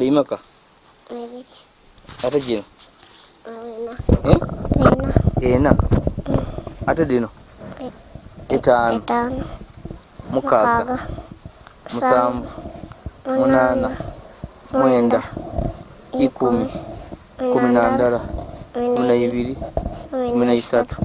Deimaka. Ebiri. Ate gino? Ena. Eh? Ena. Ena. Ate dino? Etaano. Etaano. Mukaaga. Musanvu. Munaana. Mwenda. Ikumi. Kumi na ndala. Kumi na ibiri. Kumi na isatu.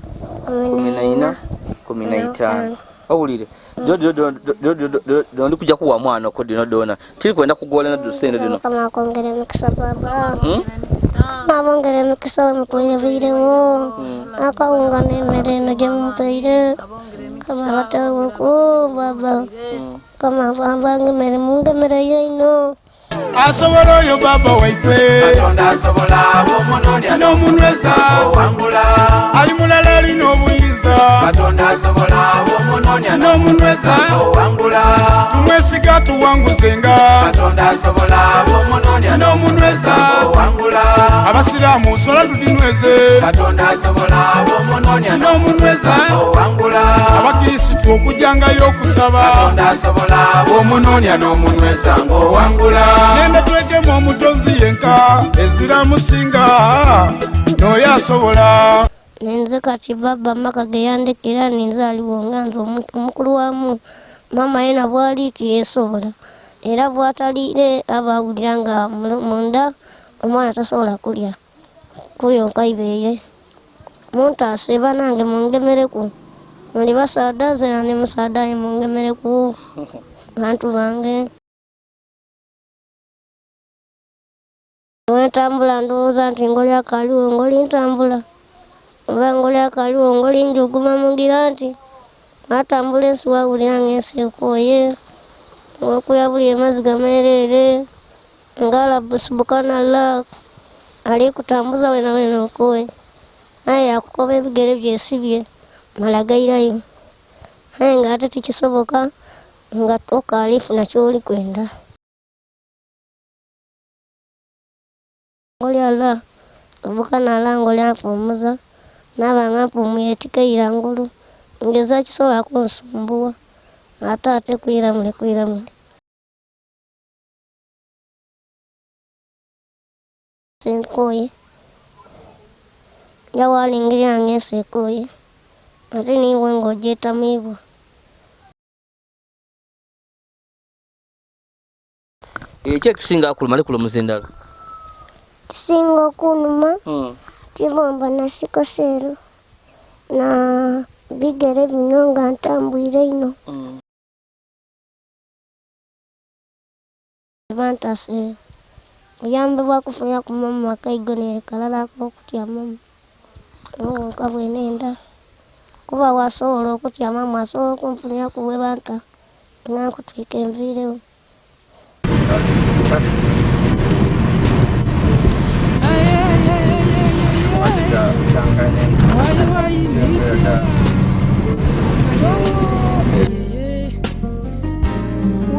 Kumi na ina. Kumi na itaano. Owulire. Ndi kujja kuwa mwana oko dino dona. Tiri kwenda kugola na dusende dino. Mukama akwongere emikisa baba. Mukama abongere emikisa wemukwire biirewo. Akawunga n'emmere eno gye mumpaire. Mukama abateeweko baba. Mukama abangemere mungemereyo ino. Asobola oyo baba waife. Katonda asobola bw'omunoonya n'omunyweza owangula. Ali mulala alina obuyinza. Katonda asobola bw'omunoonya n'omunyweza owangula. Tumwesiga tuwanguzenga. Katonda asobola bw'omunoonya n'omunyweza owangula. Abasiraamu sola tudinyweze. Katonda asobola bw'omunoonya n'omunyweza owangula. Abakirisitu okujangayo okusaba. Katonda asobola bw'omunoonya n'omunyweza ng'owangula. Nenda twekemu omutonzi yenka ezira musinga n'oyo asobola. Nenze kati baba amaka ge yandekera ninze aliwo nga nze omukulu wamu. Maama yena bw'ali tiyeesobola era bw'ataliire aba awulira nga munda omwana tasobola kulya kulyonka ibeeye. Muntaase banange mungemereku muli basaadha nze nani musaadha aye mungemereku bantu bange. Wentambula ndowooza nti ngoli akaliwo ngoli ntambula oba ngoli akaliwo ngoli njuguma mugira nti atambula ensi wawulira ng'ensi ekooye okuyabulira amazzi gameereere nga Rabbu subhanallah ali kutambuza wena wena okooye aye akukoba ebigere byesibye mala gairayo aye ng'ate tikisoboka nga tokalifuna ky'oli kwenda. Ngoli Allah subhanallah ngoli ampumuza naaba nga mpumuye tikeira ngulu ngeza kisobola kunsumbuwa ate ate kwiramule kwiramule. Senkooye nja walingirira ng'ensi ekooye ate niiwe ng'ogyetamiibwa. Ekyo ekisinga akuluma likuluma muzindalo. Kisinga okunuma kibomba na sikoseero na bigere bino nga ntambwire ino. Bantase buyambi bwa kufunira ku mama akaigo nere kalala ak'okutyamamu nka bwenenda kuba wasobola okutyamamu asobola okunfunira ku bwe banta nga nkutwika enviirewo.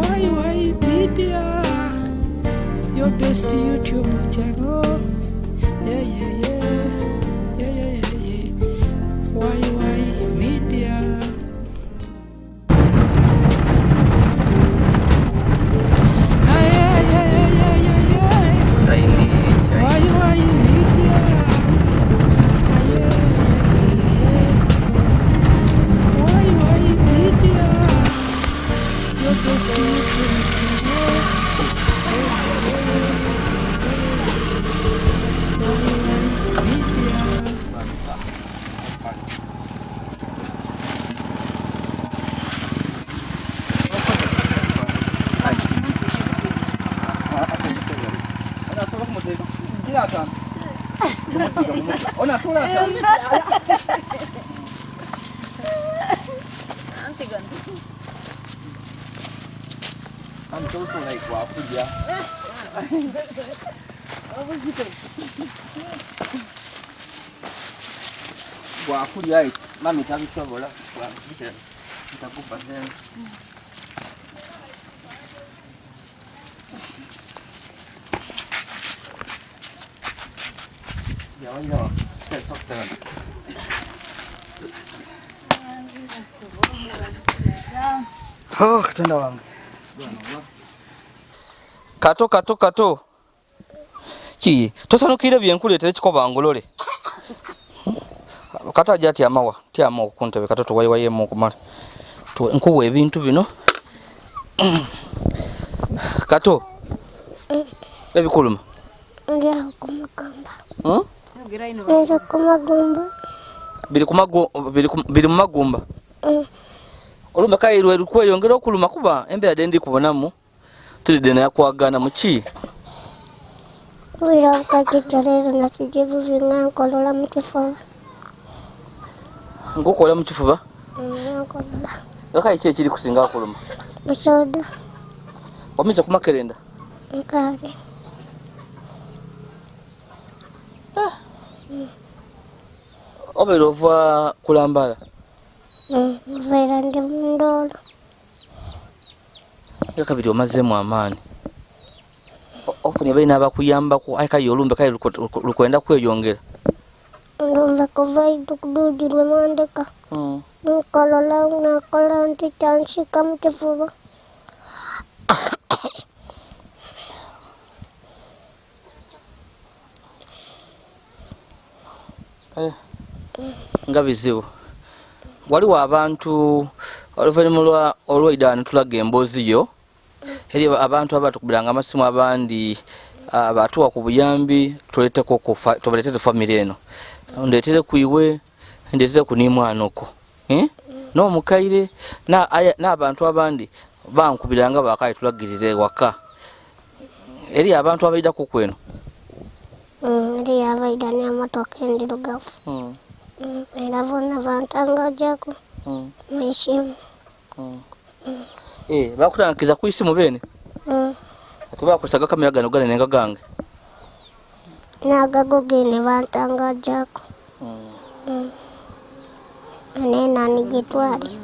YY Media, your best YouTube channel. Yeah, yeah, yeah, yeah, yeah, yeah, yeah. YY Media. Ay, ay, ay, ay, ay, ay, ay. YY Media. Ay, ay, ay, ay, ay. YY Media, your best YouTube channel. YY Media. Bwakulya mami tabisobola ntakupa tena. Oh, katonda wange. Kato kato kato. Ki tosanukire byenkuleetera ekikoba ngolole. Kata ajja atyama wa? Tyama ku ntebe kata tuwayiwayemu okumala. Nkuwa ebintu bino. Kato. Ebikuluma. Ndi awo ku magumba. Biri ku magumba. Biri ku biri mu magumba. Olumbe kayi lwe lukweyongera okuluma kuba embeera de ndi kubonamu tulidde nakwagana muki. Wira bukakita leero nakijibubi nga nkolola mu kifuba. Nkukola mu kifuba? Nkolola. Nga kayi ki ekiri kusinga akuluma? Busoda. Wamize ku makerenda? Nkaale. Obeera ova kulambala? Nveera ndi mu ndoolo. Nga kabiri omazeemu amaani. Ofunye balina abakuyambako aye kayi olumbe kayi lukwenda kweyongera. Ndumva kuva idukuduudi lwe mwandeka. Nkolola nakola nti kyansika mu kifuba. Nga bizibu. Waliwo abantu oluvannyuma lwa olwaida netulaga emboozi yo eri abantu abatukubiranga amasimu abandi batuwa ku buyambi tuleteko tubaletere famire eno. Ndeetere ku iwe, ndeetere ku n'omwana okwo. N'omukaire n'abantu abandi bankubiranga bakayi tulagirire waka. Eri abantu abaida ku kweno. Eri abaida n'emmotoka endirugavu. Era bonna bantangajjako mu isimu. Bakutangiza ku isimu beene? Ate bakozesa kamera gano ganene nga gange? N'agago geene bantangajjako. Ene enani gye twali.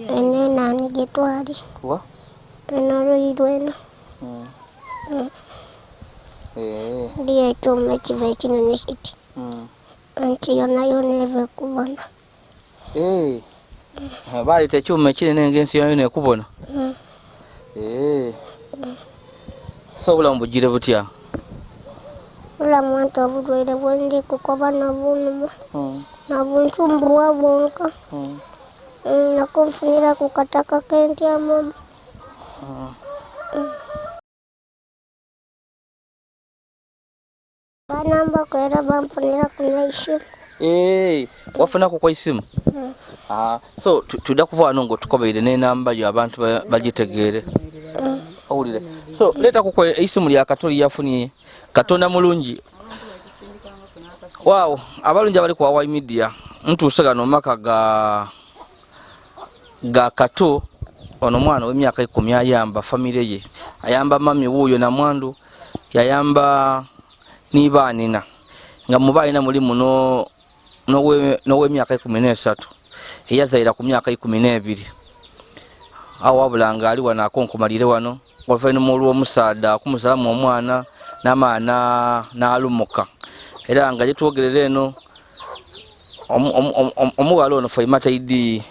Ene enani gye twali. Wa? Eno oluyi lweno. Ndiyo ekyuma ekiva ekinene kiti. Nti yonna yonna eva ekubona. Baleeta ekyuma ekinene ng'ensi yonna yonna ekubona. So obulamu bugire butya? Obulamu anti obulwaire bwe ndi kukoba nabunuma. Nabuntumbuwa bwonka. Nakunfunira ku kataka k'entyamamu. Banambako era banfunira ku n'eisimu. Wafunako kwa isimu? So tudda kuva wano ng'otukobeire n'enamba yo abantu bagitegeere. Owulire. So leetako ku isimu lya Kato lye yafunye. Katonda mulungi. Waawo abalungi abali ku Hawaii Media ntuuse gano mu maka ga Kato. Ono mwana w'emyaka 10 ayamba famire ye. Ayamba mami wuuyo namwandu, yayamba n'ibaanina. Nga mu baanina mulimu n'ow'emyaka 13 eyazaira ku myaka 12. Awo wabula nga ali wano akonkomalire wano oluvannyuma olw'omusaadha okumusalamu omwana n'amaana n'alumuka. Era nga gye twogerera eno omuwala ono Faimata Idi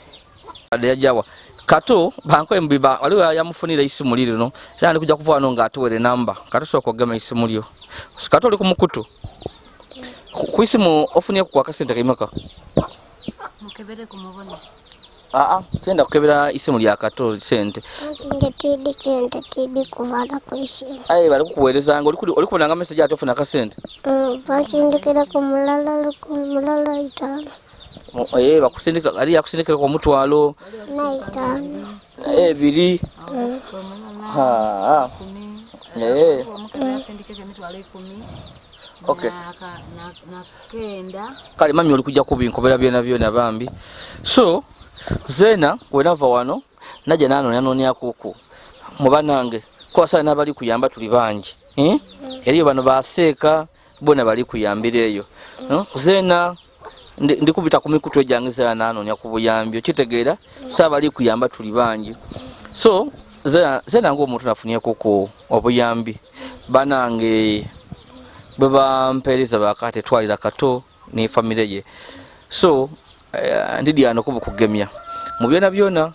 yajjawa. Kato bankoye mubiba waliwo yamufunira isimu lirino era ndi kujja kuva wano ng'atuwere namba. Kato sooka ogema isimu lyo. Kato oli ku mukutu. Ku isimu ofunye ku akasente kaimeka? Mukebere kumubone. Tenda kukebera isimu lya Kato sente. Anti nge tidi sente tidi kuvala ku isimu. Aye bali kukuweereza nga oli kubonanga message ate ofuna akasente. Bansindikira ku mulala ku mulala 5. Bakusindika ali yakusindikira ku 500. Na 5. 2. Okay. Kale mami oli kujja kubinkobera byona byona bambi. So Zena wenava wano najja nanoonya kuku mu banange kwasa n'abali kuyamba tuli bangi. Eriyo bano baseeka bona bali kuyambira eyo. Zena ndikubita ku mikutu egyange Zena nanoonya ku buyambi okitegeera so abali kuyamba tuli bangi. So Zena ng'omuntu nafunye kuku obuyambi banange bwe bampeereza bakate twalira Kato ne famire ye. So ndidi ano kubukugemya mu byona byona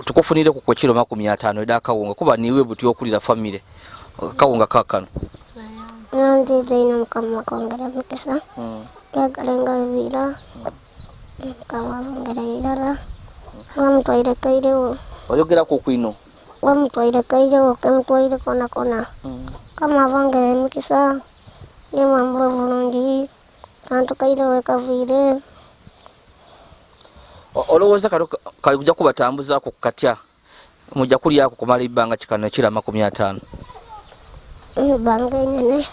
tukufunire ku kiro 50 edakawunga kuba niwe buti okulira famire. Kawunga kakano. Nonziza ino Mukama akwongere mukisa. Twagala nga bibira. Mukama abongere irala. Wamutwaire kairewo. Oyogera ku kwino. Wamutwaire kairewo kemutwaire kona kona. Mukama abongere emikisa. Nemwambula bulungi. Kantu kairewo ekaviire. Olowooza kano kali kujja kubatambuzaako ku katya? Mujja kulyako kumala ebbanga kikano ekiro 50. Ebbanga inene.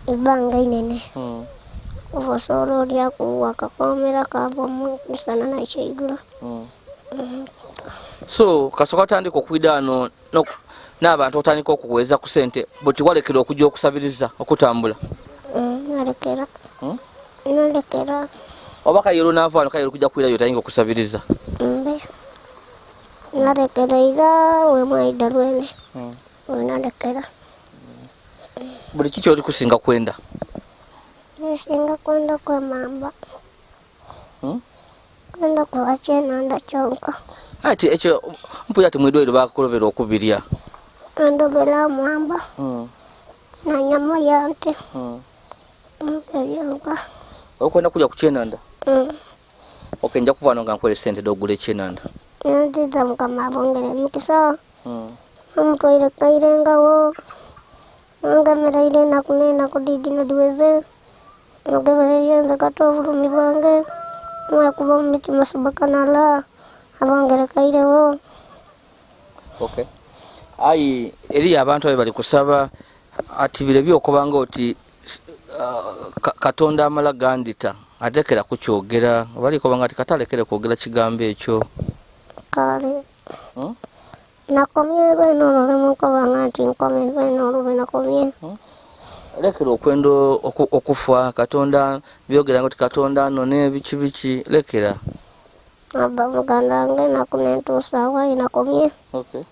Ebbanga inene. Kuva osobola olyaku wakakomera kava omusana nakyeigula. So kasooka otandika okwida wano n'abantu otandika okuweeza ku sente buti walekera okujja okusabiriza okutambula? Nalekera. Nalekera. Oba kayero n'ava wano kayero kujja kwirayo otandika okusabiriza? Mbe. Nalekera ira we mwaida lwene. Nalekera. Buli kiki oli kusinga kwenda? Nsinga kwenda kwemamba. Kwenda kwa kyenanda kyonka. Ati ekyo mpulira ati mwidwairo bakulobera okubirya. Ndobera mwamba. Na nyama ya nte. Ebyonka. Okwenda kulya ku kyenanda? Okay, nja kuva wano nga nkwere sente d'ogula ekyenanda. Nziza Mukama abongere emikisa. Omutwaire kairengawo. Ngemeraire enaku n'enaku didino diweze. Ngemereire nze kata obulumi bwange. Mwekuba mu mitima subakanala. Abongere kairewo. Okay. Ayi eriyo abantu abe bali kusaba ati bire byokobanga oti Katonda amala gandita atekera kukyogera balikobanga ati katalekere kwogera kigambo ekyo. Kale. Nakomye lweno olwo lwe nti nkomye lweno olwo lwe nakomye. Lekera okwenda okufa Katonda byogera nti Katonda none biki biki lekera. Abba muganda wange naku nentuusa awayi nakomye. Okay.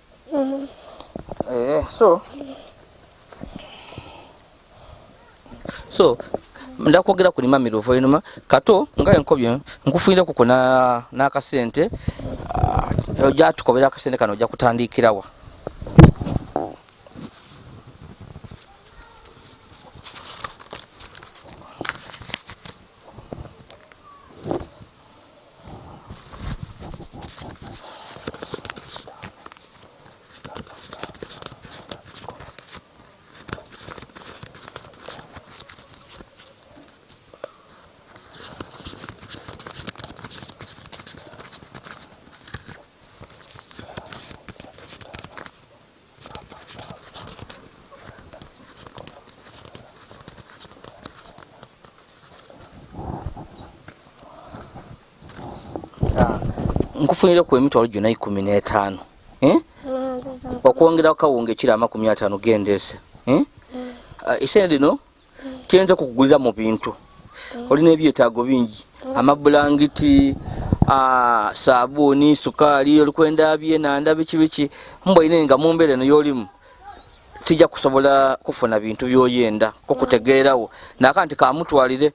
So ndakwogera ku limami luvainuma kato nga enkobye nkufunire kuko n'akasente ojja tukobera akasente kano ojja kutandikirawa. Nkufunire ku emitwalo gyonna 15. Okwongera kawunga ekiro 50 gendeese. Esente dino kyenza kukugulira mu bintu. Olina ebyetaago bingi. Amabulangiti, sabuuni, sukaali, olikwenda byenanda biki biki. Mbwaine nga mu mbeera eno y'olimu tijja kusobola kufuna bintu by'oyenda kukutegeerawo. Naaka nti kamutwalire.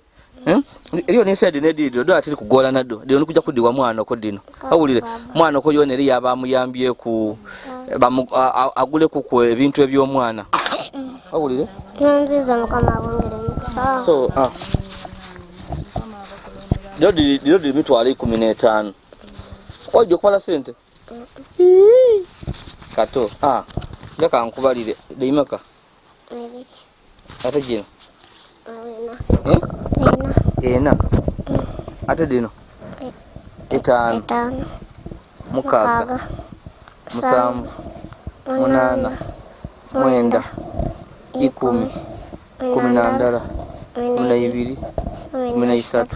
Eriyo n'ensente n'eddiriro ddala tiri kugola naddo. Dino nikujja kuddiwa mwana oko dino. Awulire mwana oko yona eri yaba amuyambyeko aguleku ku ebintu eby'omwana. Awulire? Nziza Mukama abongere emikisa. So, Dino diri mitwalo 15. Ojja okubala sente? Kato, njaka nkubalire. Deimaka? Ebiri. Ate gino? Ena. Ena. Ate dino? 5. 5. 6. 7. 8. 9. 10. 11. 12. 13.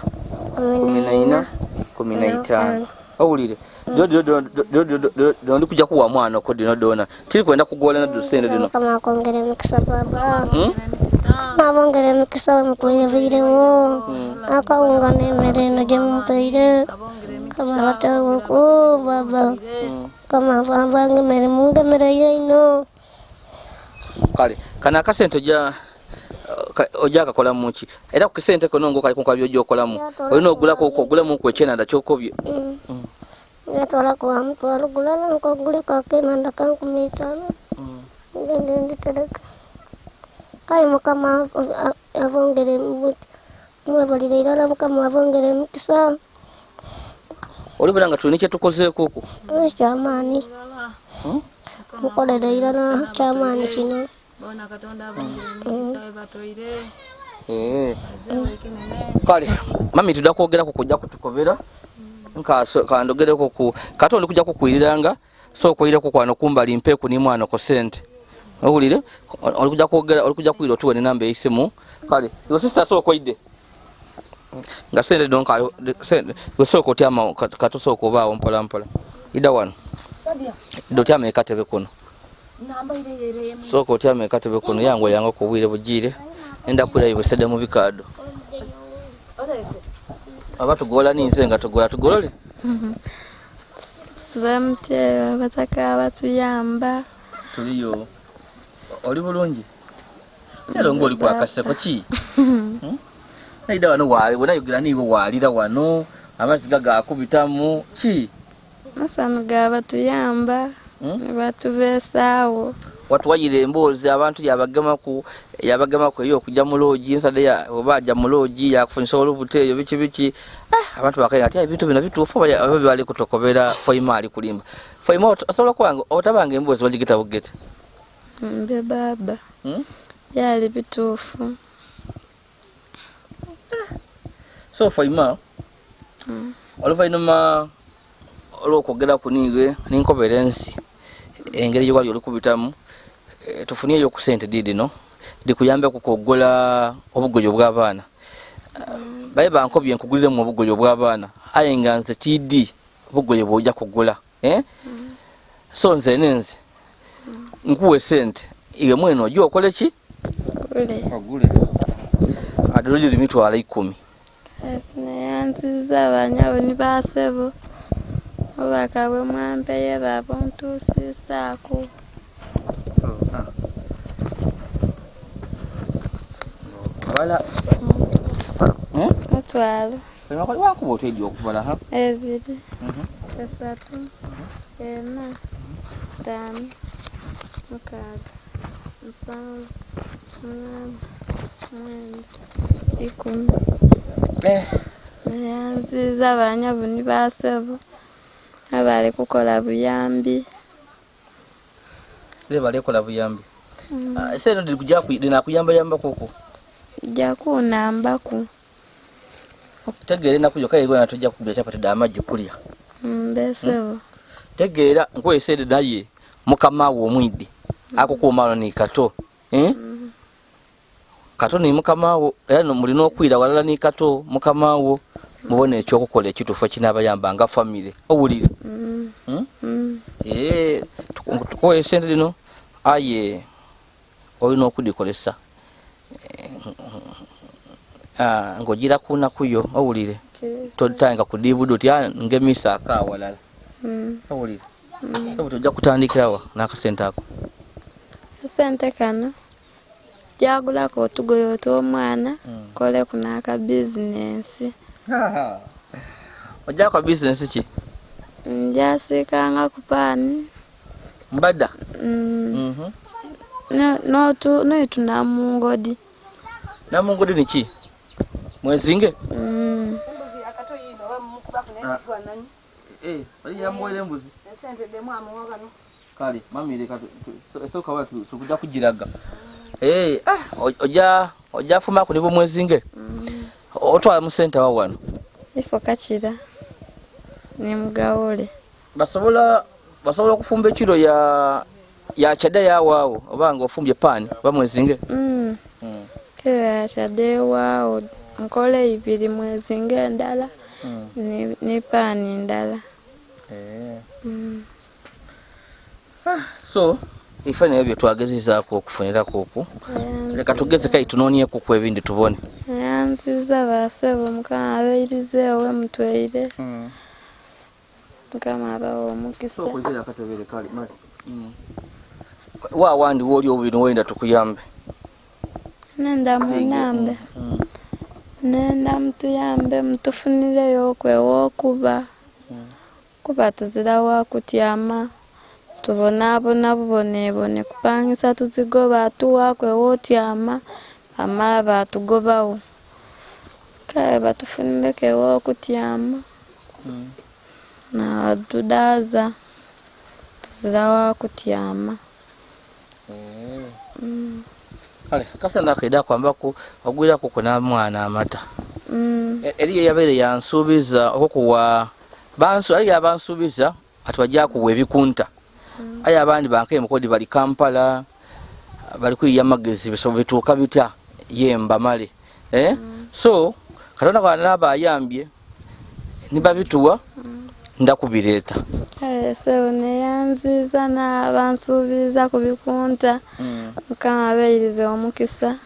14. 15. Owulire. Dino ndikujja kuwa mwana oko dino dona. Tiri kwenda kugola na sente dino. Mukama akwongere emikisa baba. Mukama abongere emikisa bamutwireviirewo. Akawunga n'emmere eno gye mumpeire. Mukama abateewoko baba. Mukama avanga emmere mungemereyo ino. Kale kano akasente ojja akakolamu ki? Era ku kisente kono ng'okali ku nkola by'ojja okolamu. Olina ogulako okwo, ogulemu ku ekyenanda ky'okobye. Natwalaku wa mutwalo gulala nkoguleku akenhandha ka 5,000 ngende nditereke. Aye Mukama abongere mwebalire irala Mukama abongere emikisa. Olibona nga tuli ni kyetukozeekuku. Ekyamaani mukolere irala kyamaani kino. Kale mami tuda kwogeraku kujja kutukobera kandogereko ku kati oli kujja kukwiriranga so okoireku kwano kumbali mpeeku ni mwana ku sente owulire oli kujja kwogera oli kujja kwira otuwe nenamba eyisimu kale iwe sister so okoide nga sente donka sente sooka otyama katusooka obaawo mpola mpola ida wano ida otyama ekatebe kuno sooka otyama ekatebe kuno yangu yangu kubwire bugiire enda kwira ibusede mu bikaado aba tugola ninze nga tugola tugolole Sibamutye abataka batuyamba tuliyo oli bulungi era ng'oli kwakaseko ki naida wano waali wenayogera niiwe waalira wano amaziga gakubitamu ki masanu gabatuyamba batubeesaawo watuwayira emboozi abantu yabagemaku yabagemaku eyo okujja mu loogi nsade oba ajja mu loogi yakufunyisa olubuto eyo biki biki abantu bakaira ati ebintu bino bituufu oba bali kutokobera foima ali kulimba foima osobola kubanga otabanga emboozi bagigeta bugete mbe baba byali bituufu so foima oluvannyuma olw'okwogera ku niiwe ninkobera ensi engeri gye wali olikubitamu tufunyeyo ku sente diidino dikuyambeku kugula obugoye obw'abaana baye bankobye nkuguliremu obugoye obw'abaana aye nga nze tiidi obugoye bw'ojja kugula so nze nenze nkuwe sente iwe mwene ojja okole ki ogule adolo giri mitwalo 10. Neyanziza banyabo ni basebo obaka bwe mwampeye babontuusisaaku. Bala mutwalo wakuba otwedi okubala ha 2 3 4 5 6 7 8 9 10. Neyanziza banyabo ni basebo abali kukola buyambi. Bali kukola buyambi. Sente ndikujja dinakuyamba yamba koko. Ja kunambaku. Tegeera ennaku yokka yegwe natujja kugula chapati da amagi kulya. Mbesebo. Tegeera nkuwe sente naye mukama wo omwidi akukuuma ni kato. Kato ni mukama wo era mulina okwira walala ni kato mukama wo mubone ekyokukola ekituufu ekinabayamba nga famire owulire. Tukuwe sente lino aye olina okudikolesa ng'ogira ku nnaku yo owulire totandika kudiibuda oti ngemisa akawalala owulire. So tojja kutandikirawa n'akasente ako? Akasente kano jagulako otugoye otw'omwana nkoleku n'aka bizinensi. Ojja kwa bizinensi ki? Njasiikanga ku paani. Mbadda? Noitu namungodi. Namungodi ni ki? Mwezinge? Kale mami leka esooka wa tukujja kugiraga. Ojja fumaku nibo mwezinge? Otwala mu sente wa wano? Ifo kakira ni mugawole. Basobola okufumba ekiro ya kyadde yawaawo oba nga ofumbye paani oba mwezinge? Kiro ya kyadde ewaawo nkole ibiri mwezinge endala ni paani ndala. So ife naye bye twagezezaako okufunirako okwo leka tugeze kai tunoonyeku ku ebindi tubone. Neyanziza basebo Mukama abeerizeewo mutweire. Mukama abawe omukisa. Wa wandi woli obino wenda tukuyambe. Nenda munambe. Nenda mutuyambe mutufunireyo okwewa okuba. Kuba tuzira wa kutyama, tubonaabona bubonebone, kupangisa tuzigoba atuwaaku ew'otyama, bamala batugobawo. Kale batufunireku ew'okutyama natudaaza, tuzira wa kutyama. Kale akasente ako kaidha kwambaku ogwiraku ku n'omwana amata. Eriyo eyabaire yansuubiza okukuwa eriyo abansuubiza ati bajja kuwa ebikunta. Aye abandi bankaire mukodi bali Kampala bali kwiya amagezi bituuka bitya ye mbamale. So Katonda bw'anaaba ayambye nibabituwa ndakubireeta. Kale ssebo neyanziza n'abansuubiza ku bikunta, Mukama abairize omukisa.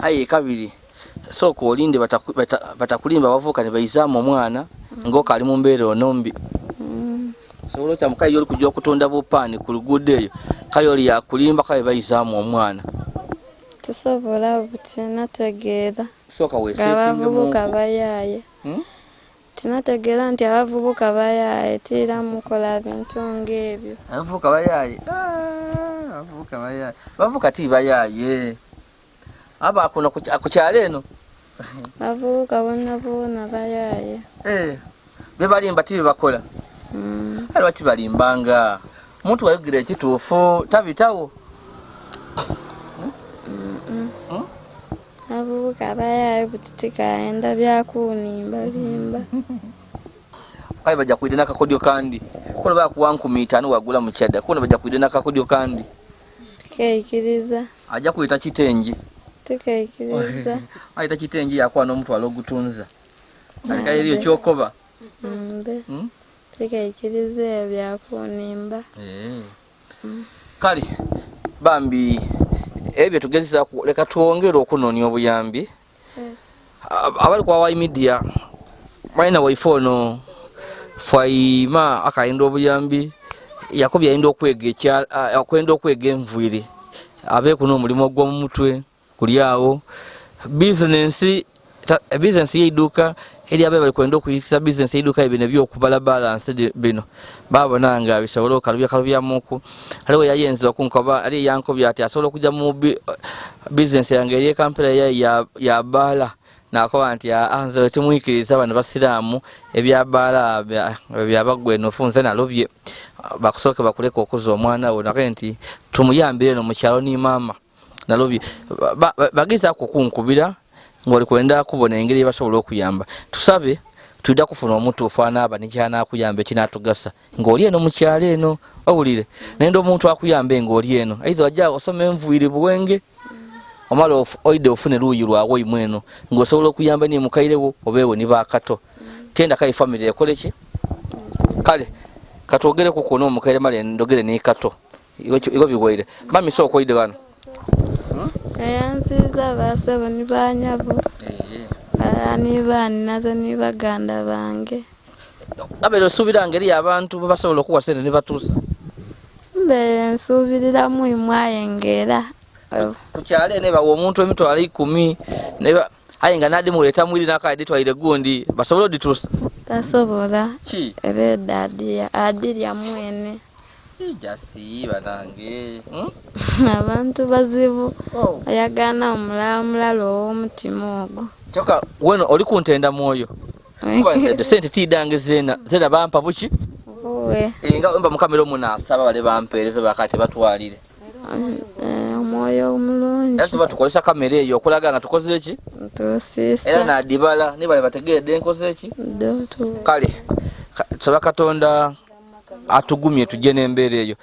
Aye kabiri sooka olinde batakulimba abavubuka ne baizaamu omwana ng'okaali mu mbeera ono mbi. Osobola otya mukayi oli kujja okutunda bupaani ku luguudo eyo kale oli yakulimba kale baizaamu omwana. Tusobola buti nategeera Sooka nga weesetingemuku. abavubuka bayaaye. Tinategeera nti abavubuka bayaaye tiira mukola bintu ng'ebyo. Abavubuka bayaaye? Abavubuka bayaaye. Abavubuka ti bayaaye. Aba kuno ku kyalo eno. Abavubuka bonabona bayaaye. Bebalimba ti bebakola. Kale lwaki balimbanga? Omuntu wayogera ekituufu tabitawo. Abavubuka bayaaye buti tikayenda byakunimbalimba. Kale bajja kwida n'akakodyo kandi. Kono bakuwa 5,000 wagula mukyada. Kono bajja kwida n'akakodyo kandi. Tikeikiriza. Ajja kuyita kitengi. Tikeikiriza. Ayita kitengi yakuwa n'omutwalo ogutunza. Kale eriyo kyokoba. Mbe. Tikeikiriza ebyo byakunimba. Kale bambi ebyo tugezesa leka twongere okunoonya obuyambi. Abali kwa Y Media balina waife ono Faima akayenda obuyambi Yakobo yayenda okwega okwenda okwega enviiri abeeku n'omulimu ogw'omumutwe kuli awo bizinensi y'eiduuka eri abe bali kwenda okuyikisa bizinensi y'eiduuka bino ebyokubala balance bino babona nga bisobola okalubya kalubyamuku. Aliwo yayenze okunkoba ali yankobya ati asobola okujja mu bizinensi yange eri ekampera ya baala nakoba nti nze timwikiriza bano basiraamu ebya baala byabagwe nofunze nalobye bakusooke bakuleka okuza omwana wo nake nti tumuyambire eno mu kyalo ni maama nalobye bagezaako okunkubira ng'oli kwenda kubona engeri gye basobola okuyamba. Tusabe tulina kufuna omutuufu anaaba nikyanakuyamba ekinatugasa ng'oli eno mu kyalo eno owulire nenda omuntu akuyambe ng'oli eno aiza wajja osoma enviiri buwenge omala oide ofune luuyi lwawe imwe eno ng'osobola okuyamba ni mukairewo obeewo ni bakato tenda kai family ekole ki. Kale katwogereku kuno omukaire male ndogere ni kato igo biwaire mami sooka oide wano. Neyanziza basebo ni banyabo ni baninazo ni baganda bange. Abeera osuubira ngeri abantu basobola okuwa sente ne batuusa. Mbeera nsuubiriramu imwe aye ng'era ku kyalo eno bawa omuntu 10,000 aye nga nadimuleeta mwiri n'akaye ditwaire gundi basobole odituusa. Tasobola. Ki? Era edda adirya mwene. Jasi banange. Abantu bazibu. Ayagana omulamulalo ow'omutima ogwo. Kyokka weno oli kuntenda mwoyo. Sente tiidange zeena zeena bampa buki? Buwe. Nga mba mukamera omunaasaba bale bampeereze bakati batwalire. Omwoyo omulungi. Era tuba tukozesa kamera eyo okulaga nga tukoze ki? Ntusiisa. Era nadibala nibale bategeredde nkoze ki? Kale tusaba Katonda atugumye tujje n'embeera eyo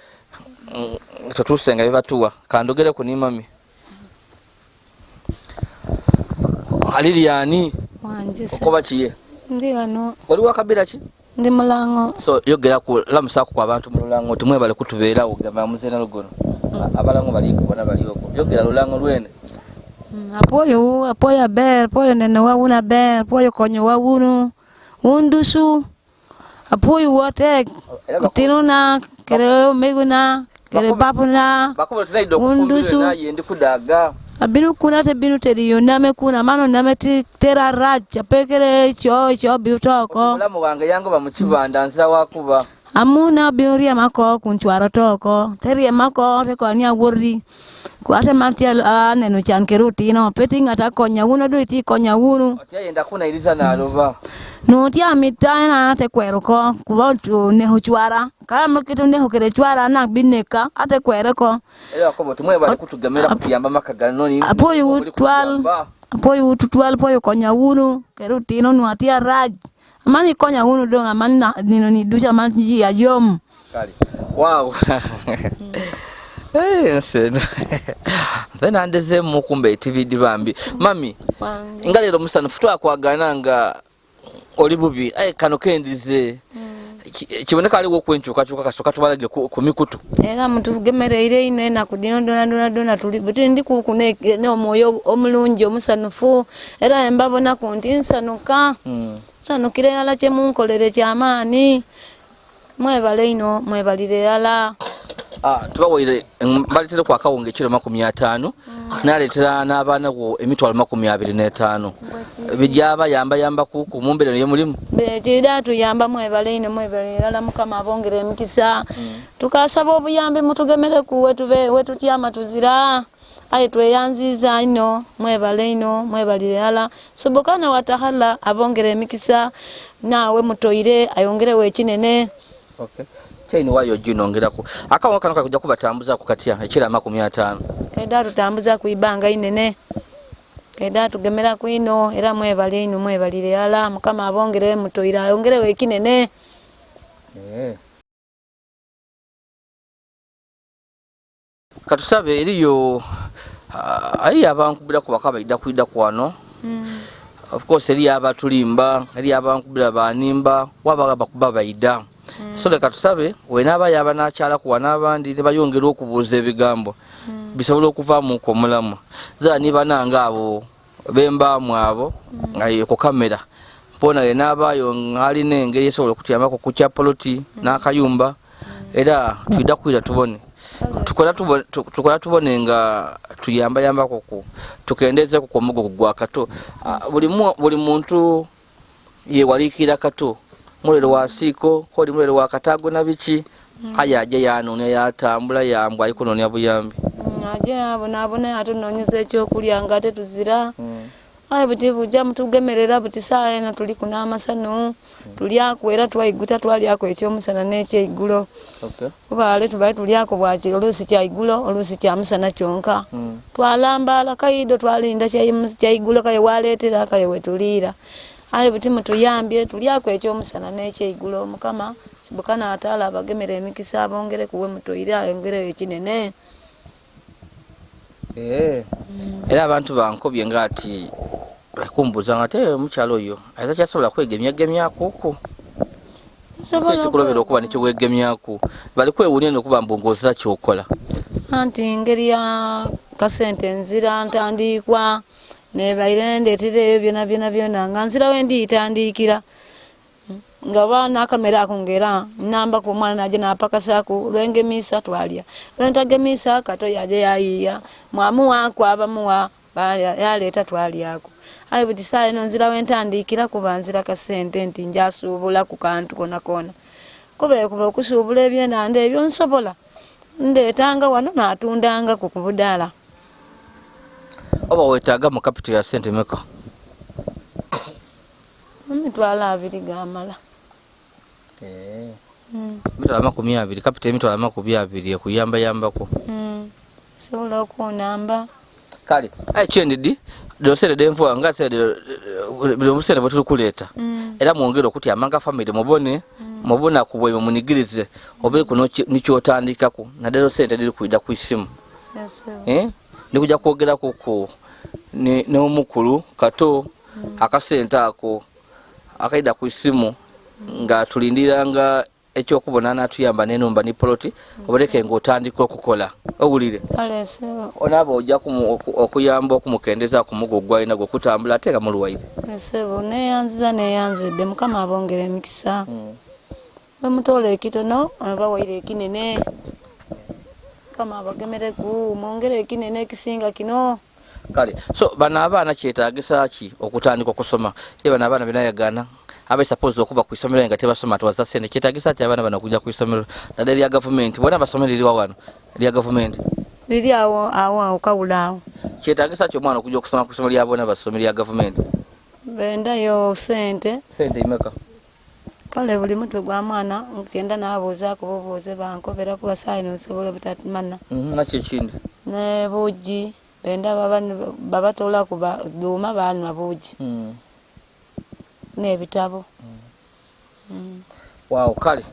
tetuuse nga bebatuwa. Kandogere ku ni mami Lilian. Okoba kiye? Ndi wano. Oli wakabira ki? Ndi mulango. So yogera ku lamusaako ku abantu mu lulango timwebale kutubeerawo gamba muzeena lugono. Abalango bali kubona bali okwo. Yogera lulango lwene. Apoyo apoyo ber, apoyo neno wa wuna ber, apoyo konyo wa wunu. Undusu. Apoyo wote. Kutinuna, kere omeguna, kere papuna. Bakubo tunaidde okufumbirwa naye ndi kudaga. Abino kuna te bino teri yo name kuna mano name ti tera racha pekere cho cho biutoko. Mulamu wange yangoba mu kibanda nzira wakuba. Amuna biuria mako kunchwara toko. Teria mako te konia wori. Kwate mantia aneno chan keruti no peti ngata konya uno duiti konya uno. Otya yenda kuna iriza naloba. No tia mitana te kwero ko kuba neho chwara. Kama kitu neho kere chwara na bineka ate kwero ko. Era akobo tumwe bali kutugamera kutuyamba makagano ni. Apoyo utwal. Apoyo utwal poyo konya uno keruti no nuatia raj. Amani konya uno dong amani na nino ni dusha mani ya yom. Kali. Wow. Eh sen. Then andeze mukumbe TV dibambi. Mami. Ngalero musanu futwa kwagana nga oli bubi. Ai kano kendize. Kiboneka aliwo kwenchuka chuka kasoka tubalage ku mikutu. Era mutugemereire ino ena kudino dona dona dona tuli buti ndi ku ne omwoyo omulungi omusanufu era embabona ku nti nsanuka. Sanukire yala kye munkolere kyamaani. Mwebale ino mwebalire yala. Tubawaire mbaletere kwa kawunga ekiro 50 naletera n'abaana bo emitwalo 25 bijaba yamba yamba ku mumbere ye mulimu bekida tuyamba mwebale ino mwebale yala Mukama abongere emikisa. Tukasaba obuyambi mutugemere ku wetube wetutyama tuzira aye tweyanziza ino mwebale ino mwebalire yala subukana watahala abongere emikisa nawe mutoire ayongerewe ekinene. Okay. Chaini wayo jinongerako akawa kano kakuja kubatambuza kukatia ekira 50 keda tutambuza kuibanga inene keda tugemera kuino era mwebale ino mwebalire yala Mukama abongere mutoire ayongerewe ekinene. Katusabe eriyo ayi abankubira kubakaba ida kuida kwano. Of course eri abatulimba eri abankubira banimba wabaga bakuba baida. So leka tusabe wenaba yaba nakyala kuwa n'abandi tebayongera okubuuza ebigambo bisobola okuvaamu omulamu za ni bananga abo bembaamu abo ku kamera mpona yenaabayo alina engeri esobola okutuyambako ku kya poloti n'akayumba era twida kwira tubone tukola tubone nga tuyambayambako ku tukendezeeko ku omugugu gwa Kato. Buli muntu yewalikira Kato mulero wa siko kodi mulero wa Katago na biki aya aje yanoonya yatambula yambwa ariko nonya buyambi aje abonabona atunonyeza ekyokulya nga tetuzira. Aye buti buja mutugemerera buti saa eno tuli kuna amasanu tulyako era twaiguta twalyako ekyomusana n'ekyeigulo. Okay. Kuba ale tubaye tulyako bwaki oluusi kyaigulo oluusi kyamusana kyonka. Twalambala kaido twalinda kyaigulo kaye waleetera kaye wetuliira. Aye buti mutuyambye tulyako ekyomusana n'ekyeigulo Mukama subukana ataala abagemera emikisa abongere kuwe mutoire ayongere ekinene. Era abantu bankobye ngati kumbuza ngate mukyalo oyo aza kyasobola kwegemyagemyako okwo ekikulobera okuba nikyo wegemyako bali kwewuunya n'okuba mbongoza kyokola anti ngeri ya kasente nzira ntandikwa nebaire ndeetera ebyo byona byona byona nga nzira we ndiyitandikira nga baana akamere ako ngera namba ku mwana naje napakasaku lwengemisa twalya lwentagemisa Kato yaje yayiya mwamuwa kwabamuwa yaleeta twalyako. Aye buti saa eno nzira wentandikira kuba nzira kasente nti njasuubula ku kantu kona kona kuba kuba okusuubula ebyenanda ebyo nsobola ndeetanga wano naatundanga ku kubudaala. Oba weetaaga mu kapito ya sente meka? 20,000 gamala. 20,000 kapito 20,000 ekuyambayambako. Sobola okunamba. Kale aye kyendidi dosere denvuga nga sere buli bwe tulikuleeta era mwongere okutyama nga family mubone mubona ku bwe munigirize obeeko nikyotandikako naddala sente diri kwida ku isimu. Ndikuja kwogerako ku n'omukulu Kato akasente ako akaida ku isimu nga tulindiranga ekyokubona natuyamba n'enumba ni poloti obaleke ng'otandika okukola owulire. Onaaba ojja okuyamba okumukendeza ku mugugu gwalina gwe okutambula ate nga mulwaire. Ssebo neeyanziza neeyanzidde Mukama abongere emikisa. Bwe mutoola ekitono abawaire ekinene. Mukama abagemereku mwongere ekinene ekisinga kino. Kale so bano abaana kyetagisa ki okutandika okusoma? Ye bano abaana benayagana abe suppose okuba ku isomero nga tebasoma twaza sente, kyetagisa ki abaana bano okujja ku isomero naddala erya gavumenti? Bona basomero liriwa wano erya gavumenti? Liri awo awo awo kawula awo. Kyetagisa ki omwana okujja okusoma ku isomero lya bona basomero lya gavumenti? Bendayo sente. Sente imeka? Kale buli mutwe gwa mwana nkyenda nabuuzaako bubuuze bankobera kuba saawa eno nsobola obutatumana. Nakyo ekindi? Ne buugi benda babatoolaku dhuuma banwa buugi. N'ebitabo. Waawo kale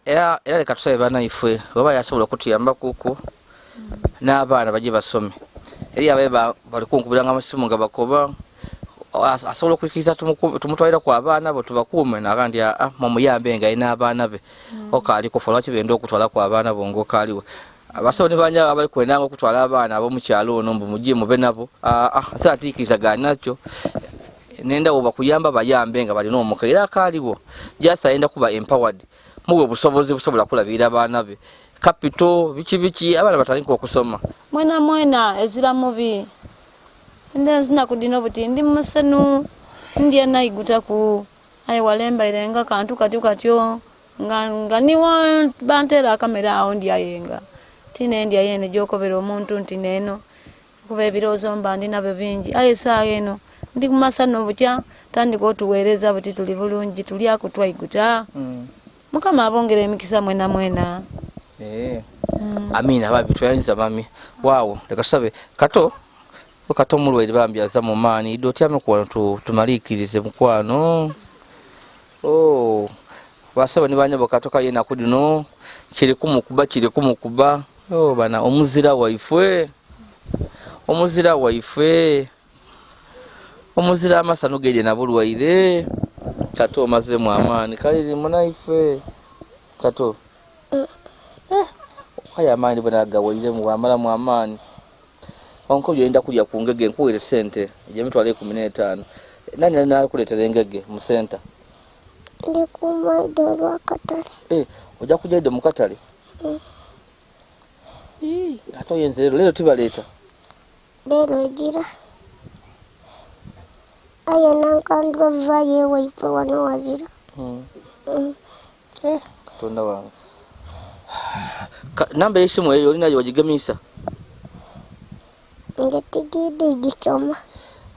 era leka tusabe banaifwe oba yasobola okutuyamba kuku n'abaana baje basome. Eri abaye bali kunkubiranga amasimu nga bakoba asobola okwikiriza tumutwalira ku abaana bo tubakuume, naga nti aa mumuyambe nga alina abaana be okaali kufa, lwaki benda okutwala ku abaana bo ng'okaaliwe? Abasawo ne banyabo abali kwendanga okutwala abaana ab'omukyalo ono mbu mujje mube nabo, aa ate atiikirizagana nakyo. Nenda wo bakuyamba bayambe nga balina omuka era akaaliwo just ayenda kuba empowered, muwe obusobozi busobola kulabirira abaana be, capital biki biki, abaana batandika okusoma. Mwena mwena ezira mubi nze nzinaku dhino buti ndi musenu ndya naigutaku aye walembaire nga kantu katyo katyo nga niwo bantera akamere awo ndyayenga tinendya yene gyokobera omuntu nti neno kuba ebirowoozo mba ndi nabyo bingi aye esaawa eno ndi kumasano bukya tandika otuweereza buti tuli bulungi tulyaku twaiguta. Mukama abongera emikisa mwena mwena. Amina babi twayinza mami. Waawo leka tusabe kato kato omulwaire bambi aza mu maani idde otyame ku wano tumaliikirize mukwano. Oh, basaba ne banyabo kato kali enaku dino kiri kumukuba kiri kumukuba. Oh, bana omuzira waifwe omuzira waifwe omuzira amasano gede nabulwaire kato omazemu amaani kaliri munaife kato kaya amaani bona gawairemu wamalamu amaani onko oyenda kulya ku ngege nkuwere sente ejemitwalo 15 nani nakuleetera engege mu senta? Ndi kumaida olwakatale. Ojja kujja idde mu katale? Ate oyinza leero leero tibaleeta? Leero egira aye nankandwa vayo ewaifwe wano wazira. Katonda wange, namba y'essimu eyo olinayo wagigemisa? Nge tigidi gisoma.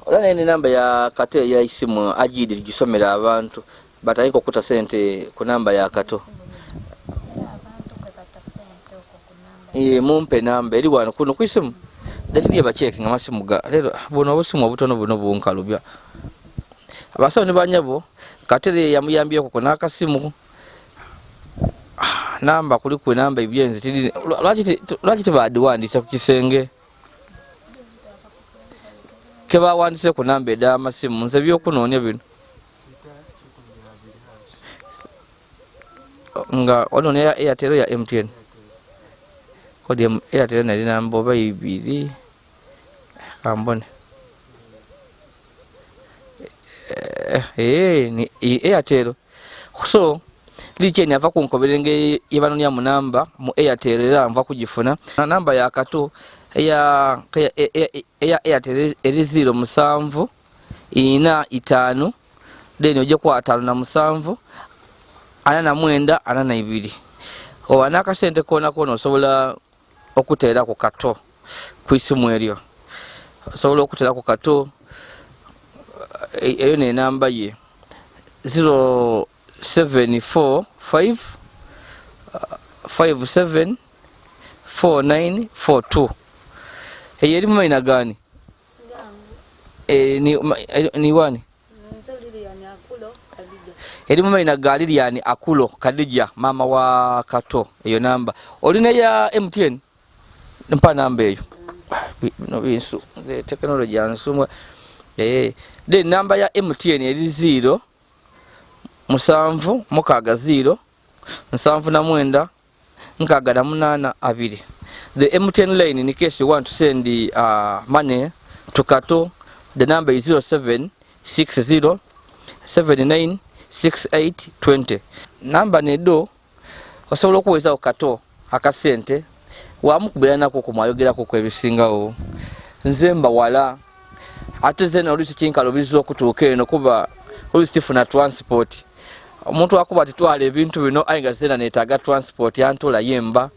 Ola naye ne namba ya kato eya isimu agidi gisomera abantu batandika okuta sente ku namba ya kato. Mumpe namba eri wano kuno ku isimu datiriye bachekinga amasimu ga leero buno obusimu obutono buno bunkalubya. Abasawo ne banyabo katere yamuyambyeko ku n'akasimu namba kuliku enamba ebyenzi lwaki tebadiwandiisa ku kisenge kebawandise ku namba ed'amasimu nze byokunoonya bino nga onoonya ya Airtel ya MTN kodi Airtel nali namba oba ibiri kambone ni Airtel so licheni ava kunkobera engeri yebanoonya mu namba mu Airtel era nva kugifuna namba ya kato eya Airtel eri 0 7 4 5 then ojja ku 57 49 42 oba n'akasente koona koona osobola okuteera ku kato ku isimu eryo osobola okuteera ku kato eyo n'enamba ye 0745 57 4942 eyo eri mu maina gani? Ni wani eri mu maina ga Lilian Akulo Khadija mama wa Kato. Eyo namba olina ya MTN? Mpa namba eyo. Bino binsu technology ansumwa. Then namba ya MTN eri 0 7 6 0 79 68 2. The MTN line, in case you want to send the money to Kato, the number is 0760 79 68 20. Namba nedo osobola okuweeza ku Kato akasente wamukubira nako kumwayogerako ku ebisingawo. Nze mbawala ate zena oluusi kinkalubiriza okutuuka eno kuba oluusi tifuna transport. Omuntu akuba titwala ebintu bino aye nga zena netaaga transport yantoola yemba.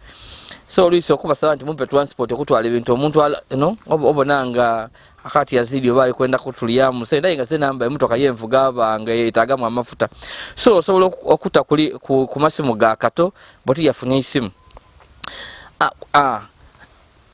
So oluusi okubasaba nti mumpe transport okutwala ebintu omuntu no obona nga akati yazidi oba ali kwenda kutulyamu sente aye nga zena mba emotoka yenvuga abange yetaagamu amafuta. So osobola okuta ku masimu ga Kato bwoti yafunye esimu.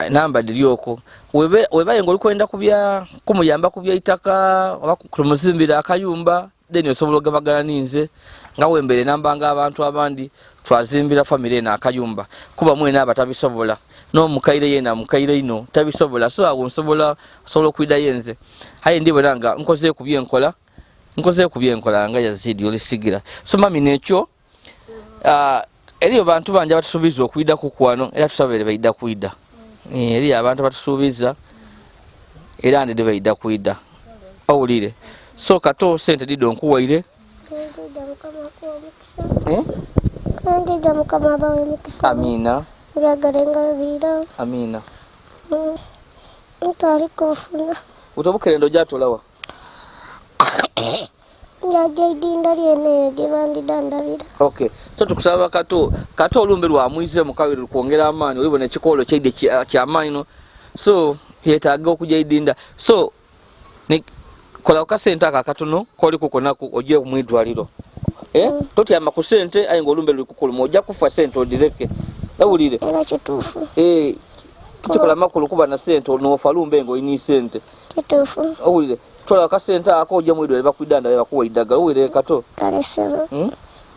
Namba dhiri okwo. Webaye nga oli kwenda kubya kumuyamba ku byaitaka oba kumuzimbira akayumba, then osobola ogemagana ninze nga wembeere nambanga abantu abandi twazimbira famire eno akayumba kuba mwena abatabisobola n'omukaire yena mukaire ino tabisobola. So awo nsobola osobola okwidayo enze aye ndibona nga nkoze ku byenkola, nkoze ku byenkola nga Yazidi olisigira. So mami nekyo eriyo bantu bangi abatusuubiza okwida kukwano era tusabere baida kwida. Eriyo abantu abatusuubiza era ndede baida kwida. Owulire. So Kato sente dido nkuwaire. Ndidda Mukama abawe emikisa. Amina. Byagala engalo biira. Amina. Ntwali kufuna. Utobukerendo ojatolawa. Njaja idinda lyene eyo gye bandidandabira. Okay. So tukusaba Kato, Kato olumbe lwamwize mu kabiri kwongera amaanyi olibona ekikolo kyaide kyamaanyi no. So yetaaga okujja idinda. So ni kola kasente aka katono koli kukonaku ojje mu idwaliro. Totyama ku sente aye ng'olumbe luli kukuluma ojja kufa sente odireke. Ewulire. Era kituufu. Kikola makulu kuba na sente n'ofa lumbe ng'olina sente. Kituufu. Owulire. Tola akasente ako ojje mu idwaliro bakwidanda bakuwa eddagala. Owulire Kato. Kale ssebo.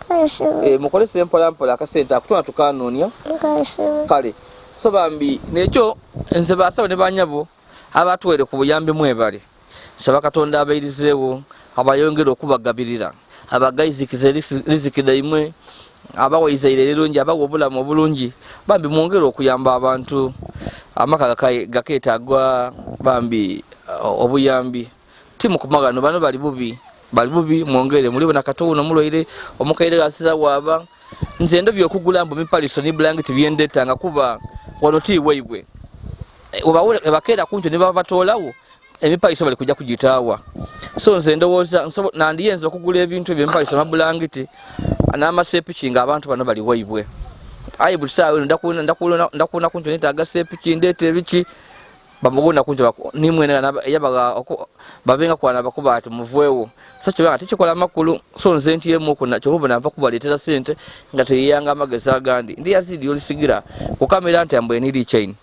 Kale ssebo. Mukolese mpola mpola akasente ako tuna tukanoonya. Kale ssebo. Kale. So bambi nekyo nze basabo ne banyabo abatuwere ku buyambi mwebale. Nsaba Katonda abairizeewo abayongere okubagabirira abagaizikize riziki daimwe abawa izaire erirungi abawa obulamu obulungi. Bambi mwongere okuyamba abantu amaka gaketagwa bambi obuyambi. Timukumagano bano bali bubi, bali bubi mwongere mulibona Kato uno mulwaire omukaire gasiza waba. Nze ndobye okugula mbu mipaliso ni blanketi byendetanga kuba wano ti waibwe. Obakeera kuntu ne babatoolawo emipaliso bali kujja kugitaawa. So nze ndowooza nandiyenza okugula ebintu ebyo emipaliso amabulangiti n'amasepiki ng'abantu bano bali waibwe. Aye buli ssaawa eno ndakuna kuntu neetaaga sepiki ndeeta ebiki bamugunda kuntu nimwene yabaga babenga kwana bakuba ati muveewo. So kibanga tekikola amakulu. So nze ntyemu ku kyova obona nva kubaleetera sente nga teyeyanga amagezi agandi. Ndi Yazidi olisigira ku kamera nti ambwe niri chain.